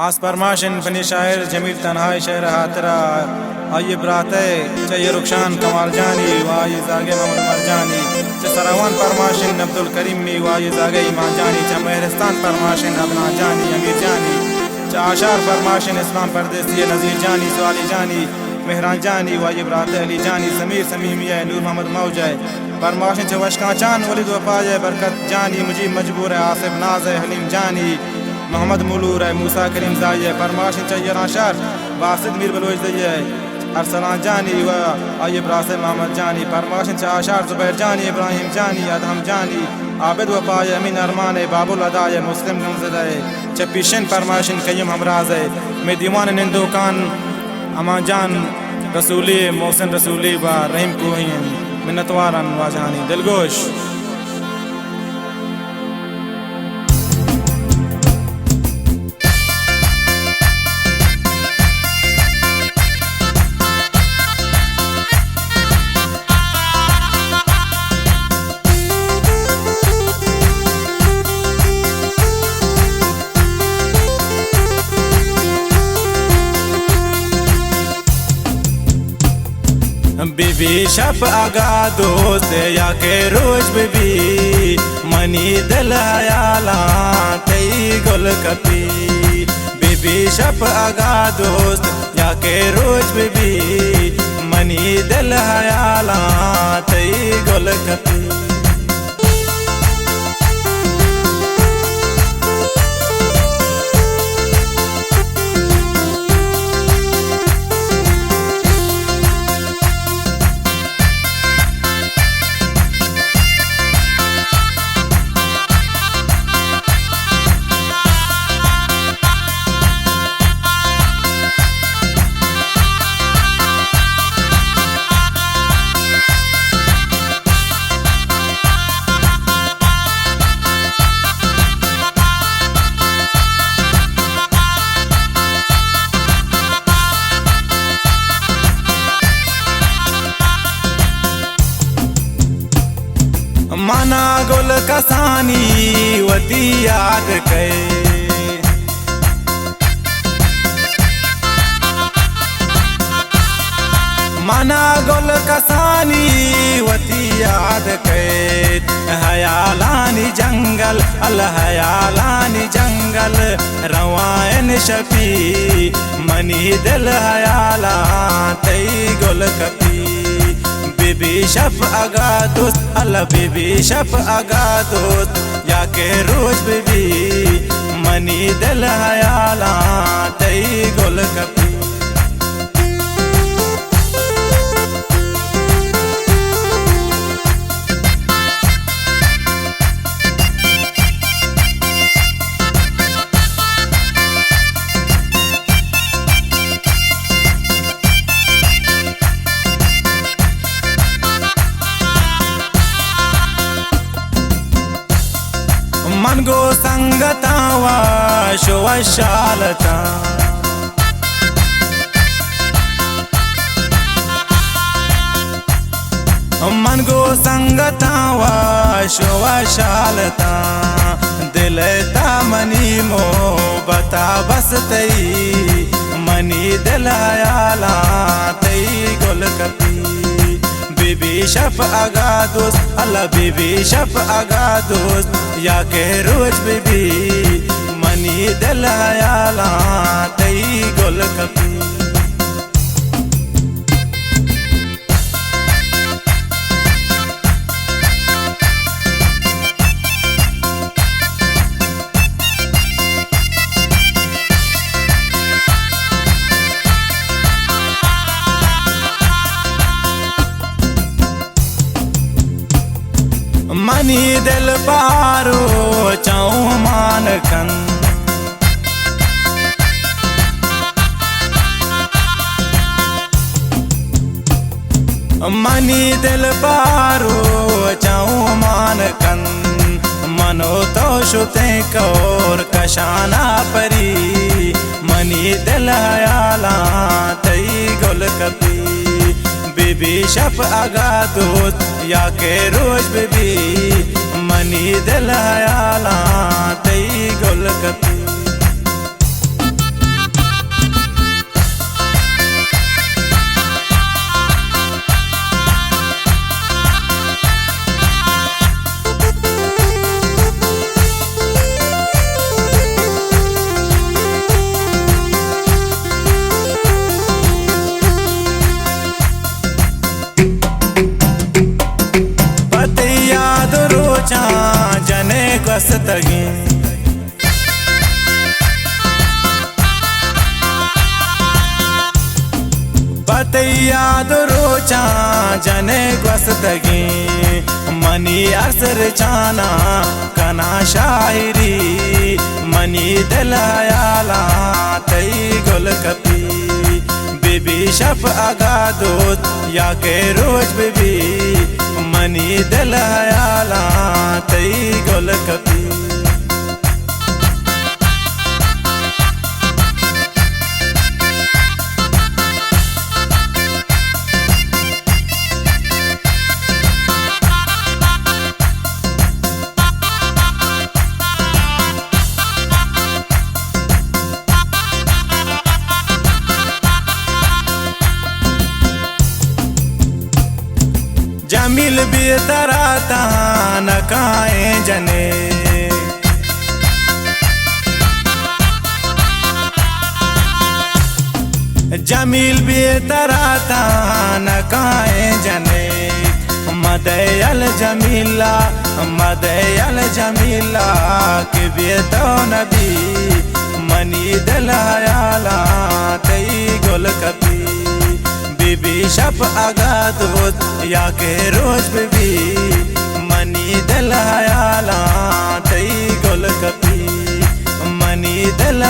آس پرماشن پنی شاعر جمیل تنہائی شعر ہاترا آئی براتئے چہ یہ رخشان کمال جانی و آئی زاگے محمد عمر جانی، چہ سراوان پرماشن عبدالکریمی و آئی زاگے ایمان جانی، چہ مہرستان پرماشن عدنان جانی امیر جانی، چہ آشار پرماشن اسلام پردیسی نذیر جانی سوالی جانی مہران جانی و آئی براتئے علی جانی سمیر سمیمی نور محمد موجئے پرماشن، چہ وشکانچان ولید وفائے برکت جانی مجیب مجبور آصف نازئے حلیم جانی محمد ملور ء موسی کریم زائی ء پرماشن، چہ ایران شہر باسط میر بلوچ زئی ء ارسلان جانی و آئی براس محمد جانی پرماشن، چہ آشار زبیر جانی ابراہیم جانی ادہم جانی عابد وفا ء امین ارمان ء بابل ادا ء مسلم گمزدہ ء چہ پیشن پرماشن قیوم ہمراز ء مے دیوان نندوکان امان جان رسولی محسن رسولی و رحیم کوہی انت۔ منتواران واجہانی دلگوش۔ بی بی شپ اگا دوست یا کہ روچ بی بی، منی دل حیالاں تئی گل کپی۔ بی بی شپ اگا دوست یا کہ روچ بی بی، منی دل حیالاں تئی گل کپی۔ منا گل کسانی وتی یاد کئے۔ منا گل کسانی وتی یاد کئیت، حیالانی جنگل، الحیالانی جنگل، روائن شپی، منی دل حیالاں تئی گل کپی۔ بی بی شپ اگا دوست، اللہ بی بی شپ اگا دوست، یا کہ روچ بی بی، منی دل حیالاں تئی گل کپی۔ من گوں سنگتاں وش وشحال اتاں۔ من گوں سنگتاں وش وشحال اتاں۔ دل ءِ تہا منی محبت ءَ بس تئی، منی دل ءِ حیالاں تئی گل کپی۔ بی بی شپ اگا دوست، اللہ بی بی شپ اگا دوست، یا کہ روچ بی بی، منی دل ءِ حیالاں تئی گل کپی۔ منی دل پہ روچاں مان کن۔ منی دل پہ روچاں مان کن، من و تو شتیں کور کشانا پری، منی دل حیالاں تئی گل کپی۔ بی بی شپ اگا دوست، یا کہ روچ بی بی، منی دل حیالاں تئی گل کپی۔ تئی یاد روچاں جنئے گوستگیں، منی ارس رچاناں کناں شاعری، منی دل ہیالاں تئی گل کپی۔ بہ بی شپ اگاں دوت یا کہ روچ بہ بی، منی دل ہیالاں تئی گل کپی۔ جمیل بی ترا تہا نکائیں جنے، جمیل بی ترا تہا نکائیں جنے۔ مدے یل جمیلا، مدے یل جمیلا، کہ بے تو نبی، منی دل ہیالاں تئی گل کپی۔ بہ بی شپ اگاں دوت یا کہ روچ بہ بی، منی دل ہیالاں تئی گل کپی، منی دل